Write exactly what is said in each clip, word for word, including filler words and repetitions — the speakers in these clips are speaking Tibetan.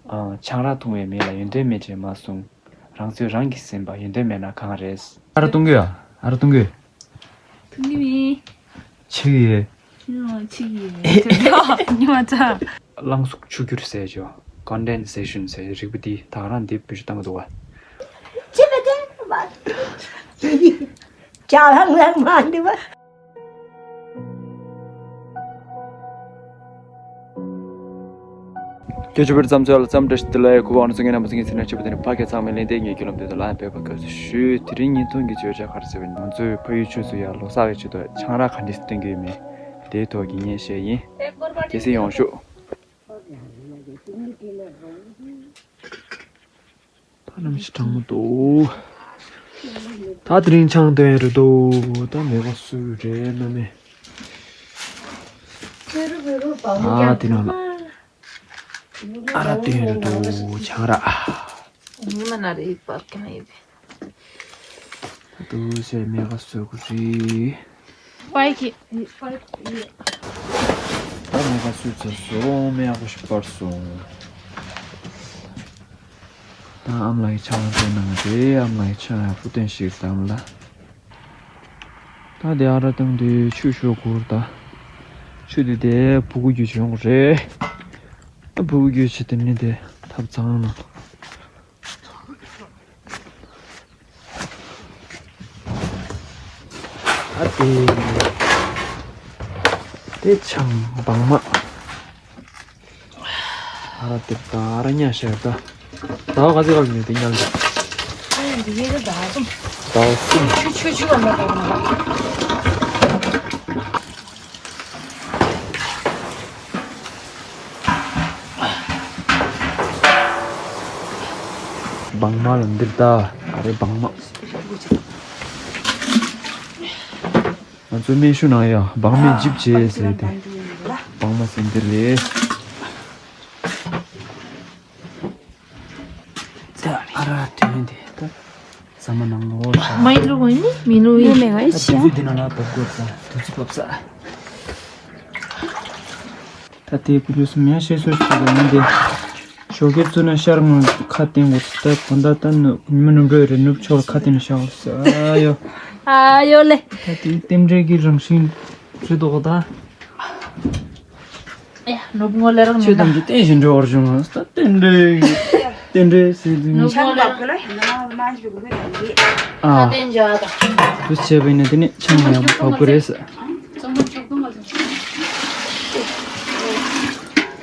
ཨ། ཆང་རག་འཐུང་བའི་མི་ལ་ཡོན་ཏན་མེད་ཅེས་མ་གསུངས། རང་ཚོས་རང་གི་སེམས་པ་ཡོན་ཏན་མེད་ན་གང་རེད། ཨ་ར་གཏོང་གི་ཡོད། ཨ་ར་གཏོང་གི་ཡོད། འཐུང་གི་མིན། ཆི་ཡེ། ཆི་ཡེ། ཉི་མ་ཚ། རླངས་གཟུགས་ཆུ་སྐྱུར་ཟེར་ཅོ། Condensation ཟེར་རིག་པ་འདི་ད་ག་རང་འདི་བེད་སྤྱོད་བཏང་གི་འདུག་བ། ཅི་བ་ཅན་བ། ཅ་ལང་ལང་མ་འདི་བ། སྐྱོ་ཆུ་བེར་བརྩམས་ཚོད་ལ་བརྩམས་བཀྲ་ཤིས་བདེ་ལེགས། གུས་པ་ཨ་ནུ་ཚོ་ངའི་རྣམ་པ་ཚོ་ངའི་སེམས་ནང་སྐྱིད་པ་དེ་ནི་ཕ་སྐད་ཚང་མའི་ལན་དེ་ངའི་རྒྱུ་ལམ་དེ་དུ་ལ་ཡང་འབད་པ་དགའ་བསུ་ཞུ། དེ་རིང་ཉིན་ཐུང་གི་བརྗོད་བྱ་ག་རེ་ཟེར་བ་ཡིན། ང་ཚོས་ཕ་ཡུལ་ཆུ་ཚོད་ཡར་ལོ་གསར་བའི་ཆེད་དུ་ཆང་རག་ག་འདྲས་སྟོན་གྱི་ཡོད་མེད་དེའི་ཐོག་གི་ངའི་གཞས་ཡིན། རྒྱལ་སྲིད་ཡོངས་ཤོག་ད་ནམ་ཞིག་གྲང་མོ་འདུག་ད་དེ་རིང་ཆང་འདོན་རེད་འདུག་ད་མེད་པ་སུ་རེད་ན་མེད། ཨ་དེ་ནང་ལ། ཨ་ར་དེ་རེད་འདུག་ཆང་རག་ཉི་མ་ན་རེ་ཡིག་པར་ཀྱང་ཡིག་ད་དུ་སེ་མེ་ག་སོ་གུ་རི། པའི་ཀི། ད་མེ་ག་སོ་ཚེ་སོ་མེ་ཡག་པོ་ཞིག་པར་སོང་། ད་ཨམ་ལགས་ཀྱི་ཆང་སྟོན་གནང་སྟེ་ཨམ་ལགས་ཀྱི་ཆང་ཡག་པོ་སྟོན་ཞིག་དམ་ལ། ད་དེ་ཨ་ར་བཏང་དུས་ཆུ་ཤོག་གུར་ད། ཆུ་དེ་དེ་ཕྲུ་གུ་རྒྱུད་བྱུང་རེད། ཨ་ཕྲུ་གུ་རྒྱུད་བྱེད་དེ་ནི་དེ་ཐབ་ཚང་ན། ཨ་དེ། དེ་ཆང་སྦང་མ། ཨ་ར་དེབ་ད་ཨ་ར་ཉ་ཤར་ད། ཟླ་བ་ག་ཚོད་ལ་ཉོས་དེ་ཉལ་འདུག་ཨ་ཡང་འདི་གའི་ཟླ་གསུམ། ཟླ་བ་གསུམ། ཆུ་ཆུ་ཆུ་བ་མ་གཏོགས་མ་རེད། སྦང་མ་ལ་འདིར་ད་ཨ་རེ་སྦང་མ། ང་ཚོའི་སྨན་ཞུ་ནང་ཡ་སྦང་མའི་ལྗིབ་བྱས་ཟེར་ཏེ། སྦང་མ་ཟེར་འདི་རེད། ད་ཨ་ར་དོན་དེ་ད་ཟ་མ་ནང་ལོག་ཤ། མ་ཡིན་ལུག་ཡིན་ནི་མི་ལུག་ཡིན། ད་དུས་ཚོད་འདི་ནང་ལ་བབས་དགོས་ས་དུས་ཚོད་བབས་ས། ད་དེ་ཀུ་ལུ་སུ་མེ་ཤེས་སོ་ཞིག་གི་མི་འདི། ཞོགས་ཀས་བཙུགས་ན་ཤར་སྔོན་ཁ་བསྟན་དགོས་ས། ད་གོ་ད་ད་ནུབ་ཉི་མ་ནུབ་འགྲོ་ཡི་རེད། ནུབ་ཕྱོགས་ལ་ཁ་བསྟན་ནས་ཤར་དགོས་ས། ཨ་ཡོ། ཨ་ཡོ་ལེ། ད་དེ་རྟེན་འབྲེལ་གྱི་རང་བཞིན་བརྗོད་དོ་གོ་ད། ཨེ་ནུབ་ངོ་ལེ་རང་ཆོས་མི་ཐམས་ཅད་བརྟན་ཞིང་གྲོལ་བར་བྱུང་བ། ད་རྟེན་འབྲེལ་གྱི་རྟེན་འབྲེལ་ཟེར་དུས་ནུབ་ངོ་ལེ་རང་། ཨ། ཁ་བསྟན་བྱ་དང་། དུ་བྱས་པ་ཡིན་ན་དེ་ནི་ཆང་ཡག་པོ་བབས་ཀྱི་རེད་ཟེར།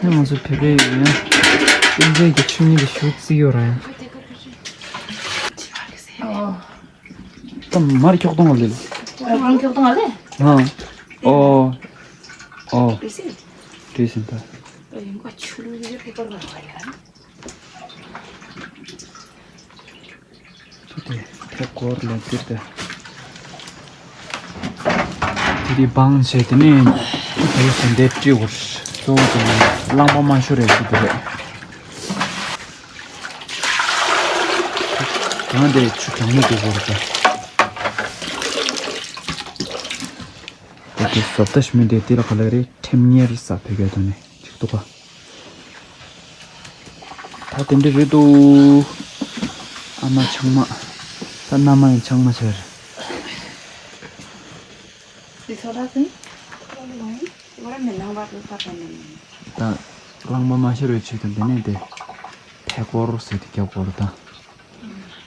ནི་ང་ཚོ་བོད་པའི་ཡིན་ན་རྟེན་འབྲེལ་གྱི་ཆོས་ཉིད་དེ་ཞུ་རྩིས་ཡོད་རེད། ད་མར་འཁྱོག་གཏོང་བ་ལེ། མར་འཁྱོག་གཏོང་བ་ལེ། ཨ། ཨོ། ཨོ། བྲིས་ཟིན་ད། ད་ཡིན་པ་ཆུ་ལུད་ལུད་ཕེབས་པར་མ་བ་ཡ། ཚུ་དེ་ཐད་ཀོར་ལ་དེར་ད། དེ་དེ་སྦང་བྱས་དེ་ནས་དེ་སེ་འདེབས་སྤྲི་བར་གཙོ་བོ་དེ་ནས་རླངས་པ་མ་ཤོར་རེ་ཞུ་དེ་རེད། གང་དེ་ཆུ་གྲང་མོ་དེ་བོར་ད། དེ་དེ་བཟོ་ལྟ་ཞིག་མིན་དེ་དེ་ལ་ག་ལ་རེད་ཁྲེམ་གཉེར་ས་བོད་སྐད་ཐོག་ནས་ཅིག་འདུག་ག་ད་དེ་འདྲ་རེད་འདུག་ཨ་མ་ཆང་མ། ད་མནའ་མ་ཡང་ཆང་མ་ཆར། འདི་ཚོ་ད་ཟིན། ད་རླངས་པ་མ་ཤར་བའི་ཆེད་དུ་འདི་ནས་དེ་ཐད་ཀོར་ཟེར་ཏེ་རྒྱབ་སྐོར་དང་།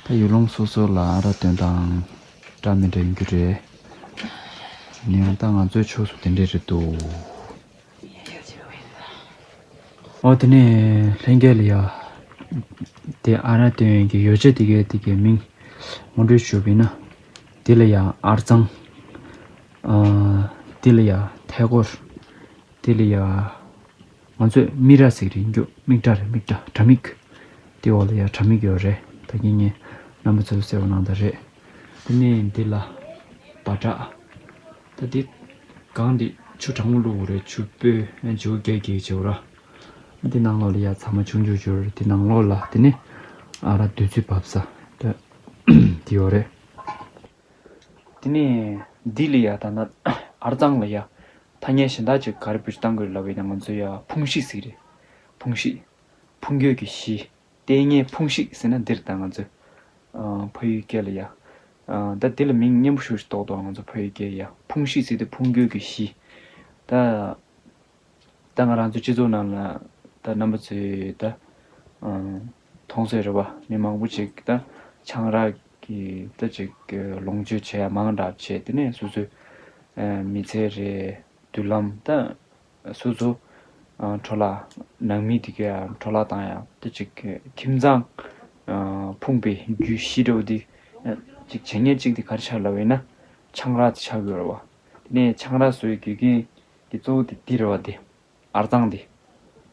ད་ཡུལ་ལུང་སོ་སོ་ལ་ཨ་ར་དོན་དང་འདྲ་མི་འདྲ་ཡིན་རྒྱུ་རེད། ཡིན་ཡང་ད་ང་ཚོའི་ཕྱོགས་སུ་དེ་འདྲས་རེད་འདུག་ཨོ་དེ་ནས་ལྷན་རྒྱས་ལ་ཡ། དེ་ཨ་ར་སྟོན་ཡོན་གྱི་ཡོ་བྱད་དེ་གའི་དེ་གའི་མིང་ངོ་སྤྲོད་ཞུ་བ་ཡིན་ན། དེ་ལ་ཡ་ཨར་གཙང་། ཨ། དེ་ལ་ཡ་ཐད་ཀོར། དེ་ལ་ཡ། ང་ཚོས་མིག་སྒྲ་ཟེར་གྱི་རེད་རྒྱུ་མིག་སྒྲ་རེད་མིག་སྒྲ་དྲ་མིག་དེ་འོག་ལ་ཡ་དྲ་མིག་ཡོད་རེད། ད་གིན་ངས་རྣམ་པ་ཚོར་གསལ་པོ་གནང་ད་རེད། དེ་ནས་འདི་ལ་བ་དྲག་ད་འདི་གང་འདི་ཆུ་གྲང་མོ་བླུགས་རེད་ཆུ་སྤོས་ཨ་འཇུ་རྒྱག་རྒྱག་བྱེད་ར། འདི་ནང་ལོགས་ལ་ཡ་ཚ་མ་ཆུང་ཆུང་བྱོས་རེད་འདི་ནང་ལོགས་ལ་དེ་ནས་ཨ་ར་བདུད་རྩི་བབས་ས་ད་འདི་ཡོད་རེད། དེ་ནས་འདི་ལ་ཡ་ད་ན་ཨར་གཙང་ལ་ཡ་ཐ་སྙད་གཞན་དག་ཅིག་ག་རེ་བེད་སྤྱོད་བཏང་དགོས་ལབ་པ་ཡིན་ན་ང་ཚོ་ཡ་ཕུང་ཤི་ཟེར་གྱི་རེད། ཕུང་ཤི། ཕུང་རྒྱུད་ཀྱི་གཞི། ལྟས་ངན་ཕུང་བཤིག་ཟེར་ན་འདིར་ད་ང་ཚོས་ཨ་ཕ་ཡུལ་སྐད་ལ་ཡ། ཨ་ད་འདི་ལ་མིང་སྙན་པོ་ཞིག་ཞིག་འདོགས་འདུག་ང་ཚོ་ཕ་ཡུལ་སྐད་ཡ། ཕུང་བཤིག་ཟེར་དུས་ཕུང་རྒྱུད་ཀྱི་གཞི། ད་ད་ང་རང་ཚོ་སྤྱི་ཚོགས་ནང་ལ་ད་རྣམ་པ་ཚོས་ད་ཨ་མཐོང་སྲོལ་རེད་བ། མི་མང་པོ་ཅིག་ད་ཆང་རག་གི་ད་ཅིག་ལོངས་སྤྱོད་བྱས་མང་དྲགས་བྱས། དེ་ནས་སོ་སོའི་ཨ་མི་ཚེ་རེད། མདུན་ལམ་ད་སོ་སོ་ཨ་འཕྲོ་བརླག་ནང་མི་དེ་གའི་འཕྲོ་བརླག་བཏང་ཡ། ད་ཅིག་ཁྱིམ་ཚང་ཨ་ཕུང་པའི་རྒྱུ་གཞི་འདྲ་བོ་དེ་ཅིག་བྱེད་མཁན་གཅིག་དེ་ག་རེ་ཆགས་ལབ་ཡིན་ན་ཆང་རག་དེ་ཆགས་ཡོད་རེད་བ། དེ་ནས་ཆང་རག་བཟོ་ཡི་དགེ་རྒན་གྱི་གཙོ་བོ་དེ་འདི་རེད་བ། དེ་ཨར་གཙང་དེ།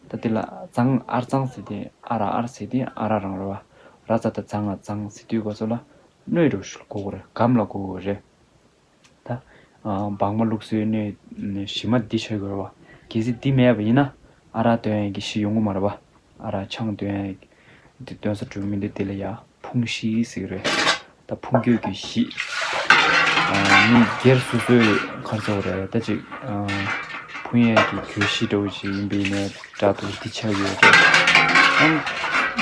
ད་དེ་ལ་གཙང་ཨར་གཙང་ཟེར་དེ་ཨ་ར་ཨར་ཟེར་དེ་ཨ་ར་རང་རེད་བ། ར་ཙ་ད་ཙང་ང་གཙང་ཟེར་དུས་སྐབས་སུ་ལ་སྣོད་རུ་ཞིག་གོ་དགོས་རེད། སྒམ་ལ་གོ་དགོས་རེད། ད་ཨ་སྦྲང་མ་བླུགས་སའི་སྣོད་གཞི་མ་འདི་ཆགས་ཡོད་རེད་བ། གལ་སྲིད་འདི་མེད་པ་ཡིན་ན་ཨ་ར་འདོན་ཡས་ཀྱི་གཞི་ཡོང་གི་མ་རེད་བ། ཨ་ར་ཆང་འདོན་ཡས་འདི་འདོན་ས་འགྲོ་མི་འདི་དེ་ལ་ཡ་ཕུང་གཞི་ཟེར་གི་རེད། ད་ཕུང་རྒྱུད་ཀྱི་གཞི། ཨ་མི་སྒེར་སོ་སོའི་ག་རེ་ཟེར་དགོས་རེད། ད་ཅིག་ཨ་ཕུང་ཡས་ཀྱི་གྱོད་གཞི་འདྲ་བོ་ཞིག་ཡིན་པ་ཡིན་ནའི་འདྲ་འདུག་འདི་ཆགས་ཡོད་རེད། ཨང་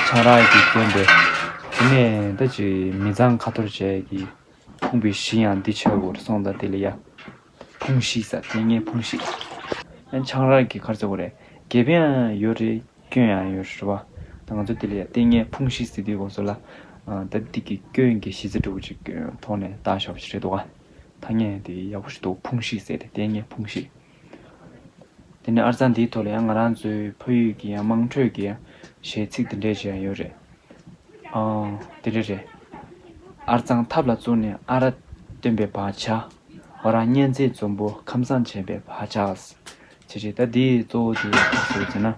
ཆང་རག་གི་སྐྱོན་དེ། དེ་ནས་ད་ཅིག་མི་ཚང་ཁ་འཐོར་བྱས་ཀྱི་ཕུང་པོའི་གཞི་ཡང་འདི་ཆགས་དགོས་རེད་སོང་། ད་དེ་ལ་ཡ་ཕུང་གཞི་ཟེར། ལྟས་ངན་ཕུང་གཞི། ཨ་ཆང་རག་གི་ག་རེ་ཟེར་དགོས་རེད། དགེ་ཕན་ཡང་ཡོད་རེད། སྐྱོན་ཡང་ཡོད་རེད་བ། ད་ང་ཚོ་དེ་ལ་ཡ་ལྟས་ངན་ཕུང་གཞི་ཟེར་དུས་སྐབས་སུ་ལ་ཨ་ད་འདི་གི་སྐྱོན་གྱི་གཞི་རྩ་འདྲ་བོ་ཅིག་ཐོག་ནས་བརྟག་ཤོག་ཅིག་རེད་འདུག་ག་ཐ་སྙད་དེ་ཡག་པོ་ཞིག་འདུག་ཕུང་གཞི་ཟེར་ཏེ་ལྟས་ངན་ཕུང་གཞི། དེ་ནས་ཨར་གཙང་འདིའི་ཐོག་ལ་ཡང་ང་རང་ཚོའི་ཕ་ཡུལ་གྱི་ཡང་དམངས་ཁྲོད་ཀྱི་ཡང་གཞས་ཚིག་དེ་འདྲས་ཅིག་ཡང་ཡོད་རེད། ཨང་། དེ་འདྲས་རེད། ཨར་གཙང་ཐབ་ལ་བཙུགས་ནས་ཨ་ར་བཏོན་པའི་བག་ཆགས། འོ་རང་གཉན་ཚད་འཛོམས་པོ་ཁམས་བཟང་བྱས་པའི་བག་ཆགས། བྱས་བྱས་ད་འདིའི་གཙོ་བོ་དེ་ག་རེ་ཟེར་ན།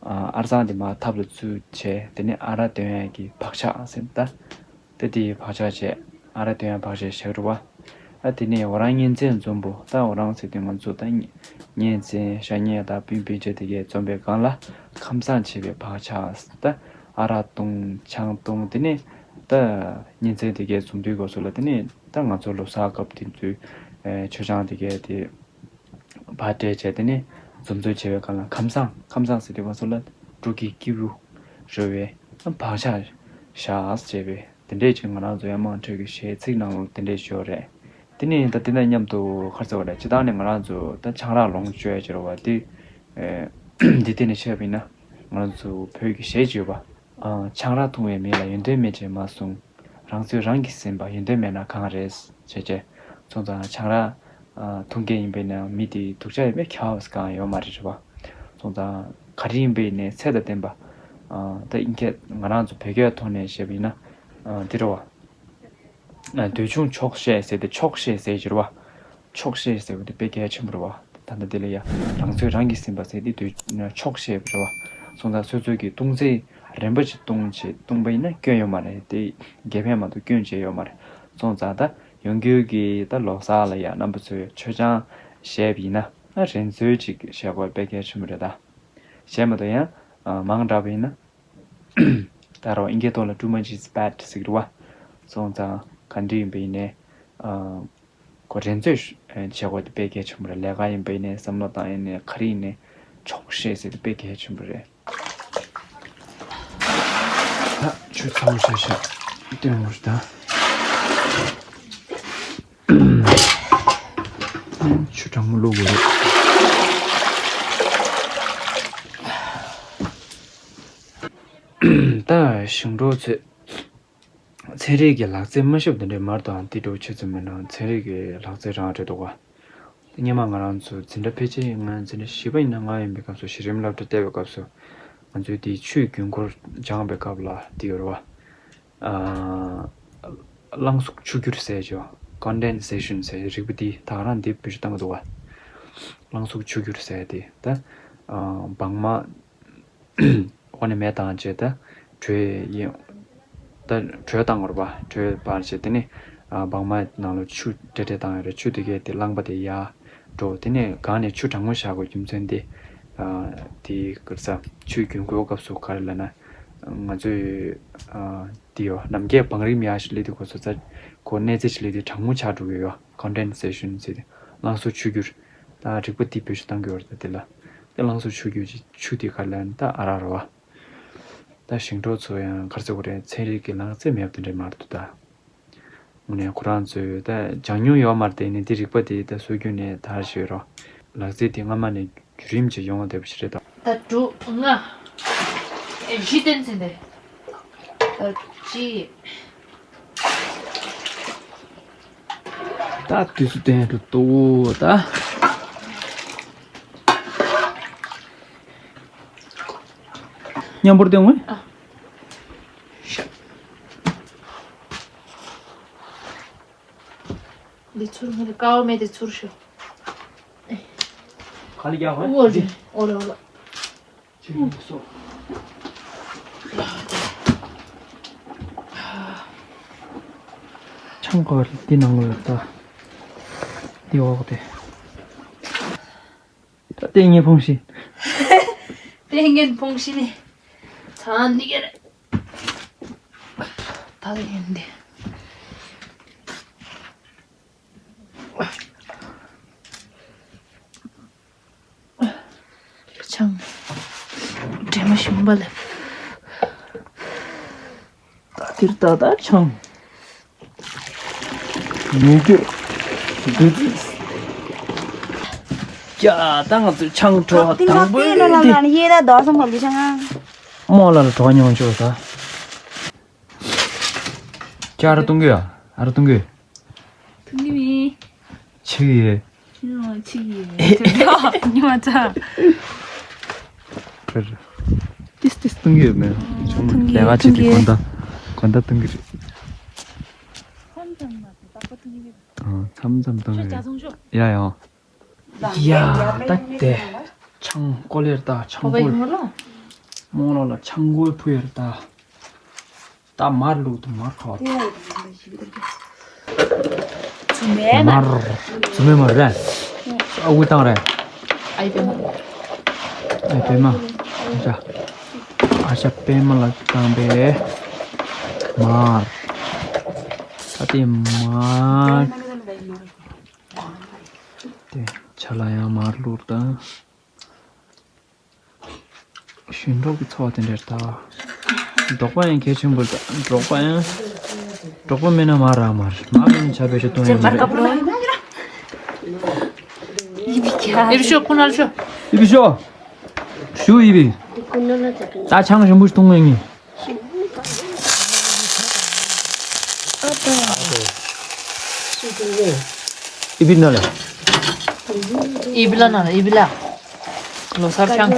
ཨ་ཨར་གཙང་དེ་མར་ཐབ་ལ་བཙུགས་བྱས། དེ་ནས་ཨ་ར་འདོན་ཡས་ཀྱི་བག་ཆགས་ཟེར་ད། ད་དེའི་བག་ཆགས་བྱས། ཨ་ར་འདོན་ཡས་བག་ཆགས་བཞག་རུ་བ། ཨ་དེ་ནས་འོ་རང་གཉན་ཚད་འཛོམས་པོ། ད་འོ་རང་ཟེར་དུས་ང་ཚོ་ད་གཉན་ཚད་ཤ་ཉེ་ད་སྤུན་སྤུན་མཆེད་དེ་གས་འཛོམས་པའི་སྒང་ལ་ཁམས་བཟང་བྱས་པའི་བག་ཆགས། ད་ཨ་ར་བཏུང་ཆང་བཏུང་། དེ་ནས་ད་གཉན་ཚད་དེ་གས་འཛོམས་དུས་སྐབས་སུ་ལ། དེ་ནས་ད་ང་ཚོ་ལོ་གསར་སྐབས་དེ་ཚོའི་ཨེ་མཆོད་ཆང་དེ་གས་དེ་བག་སྤྲད་བྱས། དེ་ནས་འཛོམས་འཛོམས་བྱས་པའི་སྒང་ལ་ཁམས་བཟང་། ཁམས་བཟང་ཟེར་དུས་ང་ཚོ་ལ་འབྲུག་གི་སྐྱེས་བུ་རེ་བའི་བག་ཆགས་བཞག་བྱས་པའི། དེ་འདྲས་ཅིག་ང་རང་ཚོ་ཡང་དམངས་ཁྲོད་ཀྱི་གཞས་ཚིག་ནང་ལ་དེ་འདྲས་ཤོད་རེད། དེ་ནས་ད་དེ་དང་མཉམ་དུ་ག་རེ་ཟེར་བ་རེད། སྤྱིར་བཏང་ནས་ང་རང་ཚོ་ད་ཆང་རག་ལོངས་སྤྱོད་ཡ་ཅིག་རེད་བ། དེ་ཨེ་འདི་སྟེང་ནས་བཤད་པ་ཡིན་ན་ང་རང་ཚོ་བོད་ཀྱི་གཞས་ཅིག་ཡོད་པ། ཨ་ཆང་རག་འཐུང་བའི་མི་ལ་ཡོན་ཏན་མེད་ཅེས་མ་གསུངས། རང་ཚོད་རང་གིས་ཟིན་པ་ཡོན་ཏན་མེད་ན་གང་རེད་ཅེས་བྱས། སོང་ཙང་ཆང་རག་ཨ་འཐུང་མཁན་ཡིན་པ་ཡིན་ན་མི་དེ་སྡུག་ཅག་ཡིན་པའི་ཁྱབ་པ་གང་ཡོད་མ་རེད་བ། སོང་ཙང་ག་རེ་ཡིན་པ་ཡིན་ནའི་ཚད་དང་ལྡན་པ། ཨ་ད་ཨིན་སྐད་ང་རང་ཚོ་བོད་སྐད་ཐོག་ནས་བཤད་པ་ཡིན་ན་ཨ་འདི་རེད་བ། ཨ་འདོད་ཆུང་ཆོག་ཤེས་ཟེར་ཏེ་ཆོག་ཤེས་ཟེར་གྱི་རེད་བ། ཆོག་ཤེས་ཟེར་བ་དེ་དཔེ་གལ་ཆེན་པོ་རེད་བ། ད་ལྟ་དེ་ལ་ཡ་རང་ཚོད་རང་གིས་ཟིན་པ་ཟེར་དེ་འདོད་ཆོག་ཤེས་རེད་བ། སོང་ཙང་སོ་སོ་གིས་བཏུང་ཚེ་རན་པ་ཅིག་བཏུང་བྱས་བཏུང་པ་ཡིན་ན་སྐྱོན་ཡོད་མ་རེད། དེ་དགེ་ཕན་མ་གཏོགས་སྐྱོན་ཅིག་ཡོད་མ་རེད། སོང་ཙང་ད་ཡོང་རྒྱུ་གི་ད་ལོ་གསར་ལ་ཡ་རྣམ་པ་ཚོས་མཆོད་ཆང་བཞེས་པ་ཡིན་ན་ཨ་རན་ཚོད་ཅིག་བཞེས་དགོས་དཔེ་གལ་ཆེན་པོ་རེད་ད། བཞེས་མ་གཏོགས་ཡང་ཨ་མང་དྲགས་པ་ཡིན་ན། ད་རོ་ཨིན་སྐད་ཐོག་ལ་too much is bad ཟེར་གི་རེད་བ། སོང་ཙང་ག་འདྲ་ཡིན་པ་ཡིན་ནའི་ཨ་ཁོ་རན་ཚོད་བྱེད་དགོས་དེ་དཔེ་གལ་ཆེན་པོ་རེད། ལས་ཀ་ཡིན་པ་ཡིན་ནའི་བསམ་བློ་བཏང་ཡིན་ནའི་ག་རེ་ཡིན་ནའི་ཆོག་ཤེས་ཟེར་དེ་དཔེ་གལ་ཆེན་པོ་རེད། ད་ཆུ་ཚ་བོ་ཤ་ཤ་བཏོན་དགོས་རེད་ད། ཆུ་གྲང་མོ་བླུགས་དགོས་རེད། ད་ཞིང་འབྲོག་ཚོས་ཚན་རིག་གི་ལག་རྩལ་མ་ཤེས་པ་དེ་འདྲའི་མར་དང་དེ་འདྲ་ཆེ་ཙམ་མིན་ན་ཚན་རིག་གི་ལག་རྩལ་རང་རེད་འདུག་ག་སྔོན་མ་ང་རང་ཚོ་འཛིན་གྲྭ་ཕལ་ཆེར་ང་འཛིན་གྲྭ་བཞི་པ་ཡིན་ན་ལྔ་ཡིན་པའི་སྐབས་སུ་གཞི་རིམ་སློབ་གྲྭ་བལྟས་པའི་སྐབས་སུ་ང་ཚོས་དེའི་ཆུའི་རྒྱུན་འཁོར་སྦྱངས་པའི་སྐབས་ལ་དེ་ཡོད་རེད་བ། ཨ་རླངས་གཟུགས་ཆུ་སྐྱུར་ཟེར་ཅོ། Condensation ཟེར་རིག་པ་འདི་ད་ག་རང་འདི་བེད་སྤྱོད་བཏང་གི་འདུག་བ། རླངས་གཟུགས་ཆུ་སྐྱུར་ཟེར་དེ་ད་ཨ་སྦྲང་མ་འོ་ནས་མེ་བཏང་བྱས་ད་དྲོད་ཡིན། ད་དྲོད་བཏང་དགོས་རེད་པ། དྲོད་སྤར་བྱས་དེ་ནས་ཨ་སྦྲང་མ་ནང་ལ་ཆུ་འདྲེས་འདྲེས་བཏང་ཡོད་རེད། ཆུ་དེ་གས་དེ་རླངས་པ་དེ་ཡར་འགྲོ། དེ་ནས་སྒང་ནས་ཆུ་གྲང་མོ་བཞག་དགོས་རྒྱུ་མཚན་དེ་ཨ་དེ་ག་རེ་ཟ་ཆུའི་རྒྱུན་འཁོར་སྐབས་སུ་ག་རེ་ལབ་ན་ང་ཚོས་ཨ། དེ་ཡོ་ནམ་མཁའི་བང་རིམ་ཡར་ཞིག་སླེབས་དུས་སྐབས་སུ་ཚ་ཁོ་གནས་ཚད་ཞིག་སླེབས་དུས་གྲང་མོ་ཆགས་འགྲོ་གི་ཡོད། Condensation ཟེར་ཏེ་རླངས་གཟུགས་ཆུ་སྐྱུར། ད་རིག་པ་འདི་བེད་སྤྱོད་གཏང་གི་ཡོད་རེད། ད་དེ་ལ་དེ་རླངས་གཟུགས་ཆུ་སྐྱུར་གྱི་ཆུ་དེ་ག་ལ་ད་ཨ་ར་ར་བ། ད་ཞིང་འབྲོག་ཚོ་ཡང་ག་རེ་ཟེར་དགོས་རེད། ཚན་རིག་གི་ལག་རྩལ་མེད་པ་དེ་འདྲ་མ་རེད་འདུག་ད། དངོས་གནས་ཁོ་རང་ཚོས་ད་སྦྱང་མྱོང་ཡོད་མ་རེད་དེ། ནས་དེ་རིག་པ་དེ་ད་སྲོལ་རྒྱུན་ནས་དར་བཞིན་ཡོད་རོགས། ལག་རྩལ་དེ་སྔ་མ་ནས་བརྒྱུད་རིམ་གྱིས་ཡོང་བ་བསྡད་པ་ཞིག་རེད་ད། ད་དྲུག་ལྔ། ཨེ་བཞི་བསྟན་ཟིན་ཏེ། ད་གཅིག་ད་དུས་སུ་བསྟན་འགྲོ་ཏོ་ད། མཉམ་པོར་བསྟན་དགོས། ཨ། འདི་ཚུར་མི་ལ་ཀའོ་མེ་དེ་ཚུར་ཤོག་ག་ལ་རྒྱག་པ། ཨོ་རེད། ཨོ་རེད་ཨོ་རེད། ཅི་ཡིན་སོ། ཆང་ཁོ་རེ་འདི་ནང་ལོགས་ཡོད་ད། འདི་འོག་དེ། ད་ལྟས་ངན་ཕུང་ཤི། ལྟས་ངན་ཕུང་ཤི་ནི། ཚང་འདི་ག་རེད། ད་ལྟ་ཡིན་ཏེ། ཆང་། འདྲེ་མོ་ཞིམ་པ་ལ། ད་དེར་ད་ད་ཆང་། ཉེ་རྒྱུ། འདུ་འཛི། ཡ་ད་ང་ཚོས་ཆང་བྲོ་བ་དང་པོ་ཡིན་ཏེ། ཡེ་ད་དོ་སོང་བ་ལི་ཆང་ཨ། རྨོ་ལགས་ལ་བྲོ་བ་མྱོང་ཆོག་ད། ཅ་ར་གཏོང་གི་ཡ། ཨ་ར་གཏོང་གི། ཐུག་གི་མིན། ཆི་གི་ཡེ། ཆི་གི་ཡེ། ཉི་མ་ཚ། ཏིས་ཏིས་གཏོང་གི་ཡོད་མེད། ཨ། གཏོང་གི་ལས་ཀ་བྱེད་དུས་གཏོང་གི་གོན་ད། གོན་ད་གཏོང་གི་རེད། མཚམས་མཚམས་ལ་རྟག་པར་གཏོང་གི་རེད། ཨ། མཚམས་མཚམས་གཏོང་གི་རེད། ཡ་ཡ། ཡ་ད་དེ། ཆང་བསྐོལ་ཡར་ད་ཆང་བསྐོལ། རྨོ་ལགས་ལ་ཆང་བསྐོལ་ཕུལ་ཡར་ད། ད་མར་བླུགས་དང་མར་ཁ་བ། མར། རྫུན་མའི་མར་རེད། ཨ་ཁུ་བཏང་རེད། ཨའི་པད་མ། ཨའི་པད་མ། ཨ་ཅག་ཨ་ཅག་པད་མ་ལ་བཏང་པས། མར། ད་དེ་མར། དེ་ཆ་ལ་ཡང་མར་བླུགས་དང་། ཞིང་འབྲོག་གི་འཚོ་བ་དེ་འདྲ་རེད་ད། འབྲོག་པ་ཡང་གལ་ཆེན་པོ་རེད་ད། འབྲོག་པ་ཡང་། འབྲོག་པ་མེད་ན་མར་རག་མ་རེད། མར་མེད་ན་ཇ་བེད་སྤྱོད་གཏོང་ཡ་མ་རེད། ཡི་བི་ཤོ་ཁོ་ན་ལ་ཤོ། ཡི་བི་ཤོ། ཞུ་ཡི་བི། ད་ཆང་ཞིམ་པོ་ཞིག་འཐུང་ངེས་ངེས། ཨི་བི་ན་ལེ། ཨི་བི་ལ་ན་ལེ། ཨི་བི་ལ། ལོ་སར་ཆང་།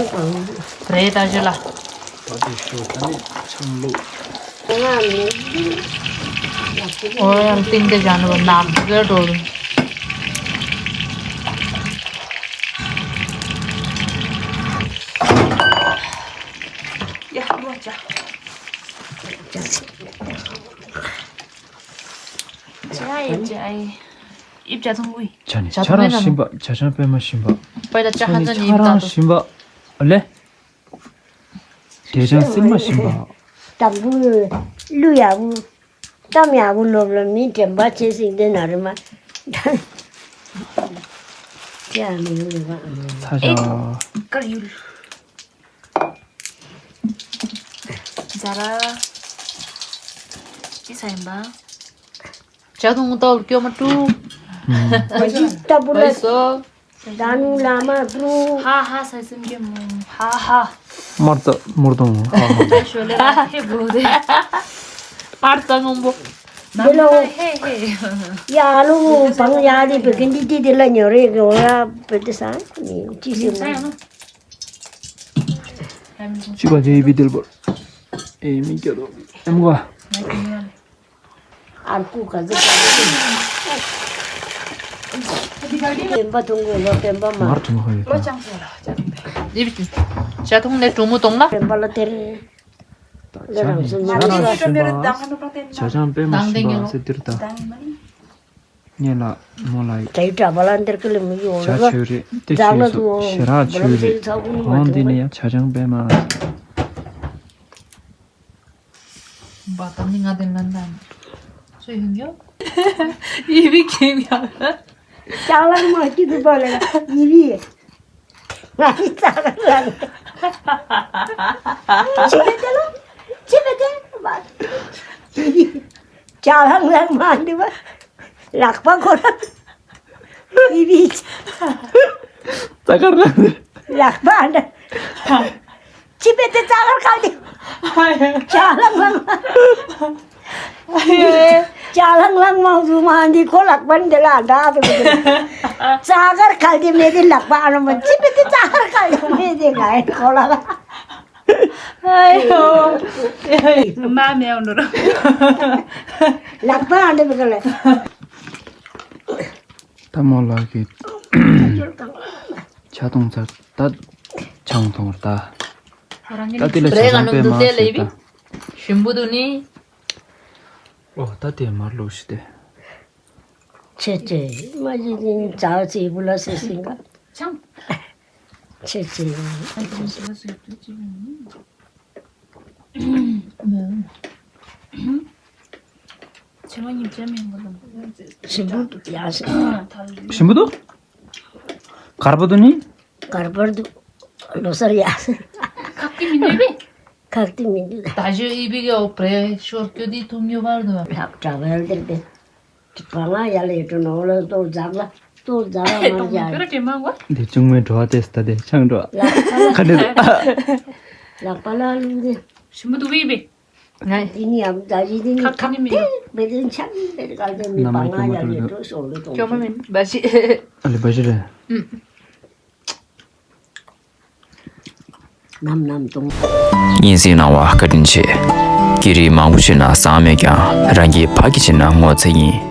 རེད་ད་ཞུ་ལ། ད་དེ་ཞུ་ད་ནི་ཆང་བླུགས། ཨོ་ཡང་ཏིང་དེ་བཞག་ནས་ནག་གི་འགྲོ། ཡ་ལོ་ཅ། ཅ་ཡི་ཅ་ཡི། ཨིབ་ཅ་ཐུང་གུ་ཡི། ཅ་ནི་ཅ་ཆ་རང་ཐུང་ཞིམ་པ། ཅ་ཆང་པད་མ་ཞིམ་པ། པའི་ད་ཅ་ཧ་ཅ་ནི་ཨིབ་ད་དོ། ཞིམ་པ། ཨ་ལེ། དེ་ཅང་སིལ་མ་ཞིམ་པ། དང་པོ་གླུ་ཡག་པོ། གཏམ་ཡག་པོ་ལོབ་ལོབ་མི་དྲན་པ་ཆེ་སྲིད་དེ་ན་རེ་མ། ཅི་ཡང་མི་ཡོང་རེ་བ། ཚ་ཤ། ཀར་ཡུལ། ཛ་ར། ཅི་ས་ཡིན་པ། ཇ་དུང་ཏོལ་སྐྱོ་མ་ཀྲུ། ཨ་ཅི་ལྟ་བུ་ལ། ཨོ་སོ། ད་ནུ་ལ་མ་ཀྲུ། ཧ་ཧ་ས་སེམས་ཀྱི་མོ། ཧ་ཧ། མར་ཙ་མུར་དུང་། ཧ་ཧ། ཞོ་ལེ་ལ་ཧེ་བོ་དེ། མར་ཙ་སྔོན་པོ། འདི་ལ་འོ། ཧེ་ཧེ། ཡ་ལོ་བང་ཡ་དེ་བེ་ཀན་དི་དི་དི་ལ་ཉོ་རེ་གི་འོ་ཡ་བེ་དི་ས་ནི་ཅི་སེ་མ། ཅི་ག་ཅི་བི་དིལ་བོར། ཨེ་མི་སྐྱོ་དོ། ཨེ་མོ་ག། ཨར་ཀུ་ག་ཟི་ག་ཟི། པེན་པ་ཐུང་གོ་ལོ་པེན་པ་མ། མར་ཐུང་ཧ་ཡོད་ད། ལོ་ཅང་སོ་ལ་ཅང་པེ། ལིབ་ཅུ། ཇ་ཐུང་ནས་གྲོ་མོ་གཏོང་ལ། པེན་པ་ལ་དེར། ད་ཇ་ནི་ཇ་རང་ཞིམ་པ། ཇ་ཆང་པད་མ་ཞིམ་པ་ཟེར་དེར་ད། ངས་ལ་མོ་ལ། ཇ་ཡི་གྲྭ་པ་ལ་འདིར་ཀི་ལི་མི་ཡོང་ཇ་ལ། ཆོས་རེད་དེ་ཆོས་སོ་ཞེ་རག་ཆོས་རེད། གོང་འདི་ནི་ཡང་ཇ་ཆང་པད་མ། བ་དམ་ནི་ང་དེ་ལན་དང་། སུ་ཡིན་ཡོ། ཡི་བི་ཁེམ་ཡ། ཅག་ལ་མ་སྐྱིད་དུ་པ་ལ་ཡི་བི། ང་ཡི་ཙག་ལ་ལ། ཅི་ཡ་ལ། ལང་ལང་མ་འདི་བ། ལག་པ་ཁོ་ར། ཡི་བི། རྩ་དཀར་ལ། ལག་པ་འདི། ཅི་བེ་དེ་རྩ་དཀར་ག་འདི། ཅ་ལང་ལང་། ཅ་ལང་ལང་མང་སུ་མ་འདི་ཁོ་ལག་པ་འདི་ལ་འདྲ་དུ་གི། རྩ་དཀར་ག་འདི་མེད་དེ་ལག་པ་ཨ་ལོ་མ་ཅི་བེ་དེ་རྩ་དཀར་ག་འདི་མེད་དེ་ང་ཁོ་ལ། ཨ་ཡོ། མ་མེད་འོ་ནོ་ར། ལག་པ་ཨ་འདི་མི་ག་ལ། ད་མོ་ལགས་ཀྱིས་ཆ་གཏོང་ཚར། ད་ཆང་འཐུང་བར་ད། ད་དེ་ལ་ཆ་ཚང་པས་མ་ཤེས་ད། ཞིམ་པོ་འདུག་ནི། ཨོ་ད་དེ་མར་ལུག་ཤི་དེ། ཆེ་ཆེ་མ་ཡི་ནི་ཙའོ་ཙི་བུ་ལ་སི་སིང་ག་ཆང་། ཆེ་ཆེ། ཆེ་མ་ཉིན་ཅན་མིན་གོ་དང་། ཞིམ་པོ་འདུག་ཡ་ཞིམ། ཞིམ་པོ་འདུག་དཀར་པོ་འདུག་ནི། དཀར་པོ་འདུག་ལོ་སར་ཡ། ཁག་ཏི་མི་འདུག་པས། ཁག་ཏི་མི་འདུག་ད་ཞོ་ཨི་བི་གའོ་པྲེ་ཤོར་ཀྱོ་དི་ཐུམ་ཉོ་བར་དུ། ལབ་གྲྭ་བལ་དེར་དེ། བ་ང་ཡ་ལེ་ཏུ་ནོ་ལ་ཏོ་ཛག་ལ་ཏོ་ཛག་ལ་མ་ཡ། ཁྱོད་ར་དྲན་མ་གོ། འདི་ཆུང་མའི་འགྲོ་བ་ཏེ་སྟ་དེ་ཆང་འགྲོ། ལག་པ་ལ། ཁ་འདི། ལག་པ་ལ་ལུང་དེ། ཞིམ་པོ་འདུག་པས། ང་འདི་ནི་ཡང་ད་ཡི་འདི་ནི་ཁག་ཏི་མི་འདུག་མེ་དེ་ཆག་མེ་དེ་ག་དེ་མི་བ་ང་ཡ་ལེ་ཏུ་ཤོ་ལེ་ཏོ། ཅོ་མ་མིན་བ་ཞི། ཨ་ལེ་བ་ཞི་རེད། ནམ་ནམ་གཏོང་། སྙན་སེང་གནང་བ་བཀའ་དྲིན་ཆེ། སྐད་རིགས་མང་པོ་ཤེས་ན་བཟང་མེད་ཀྱང་རང་གི་ཕ་གི་བྱས་ན་ངོ་ཚ་ཡིན།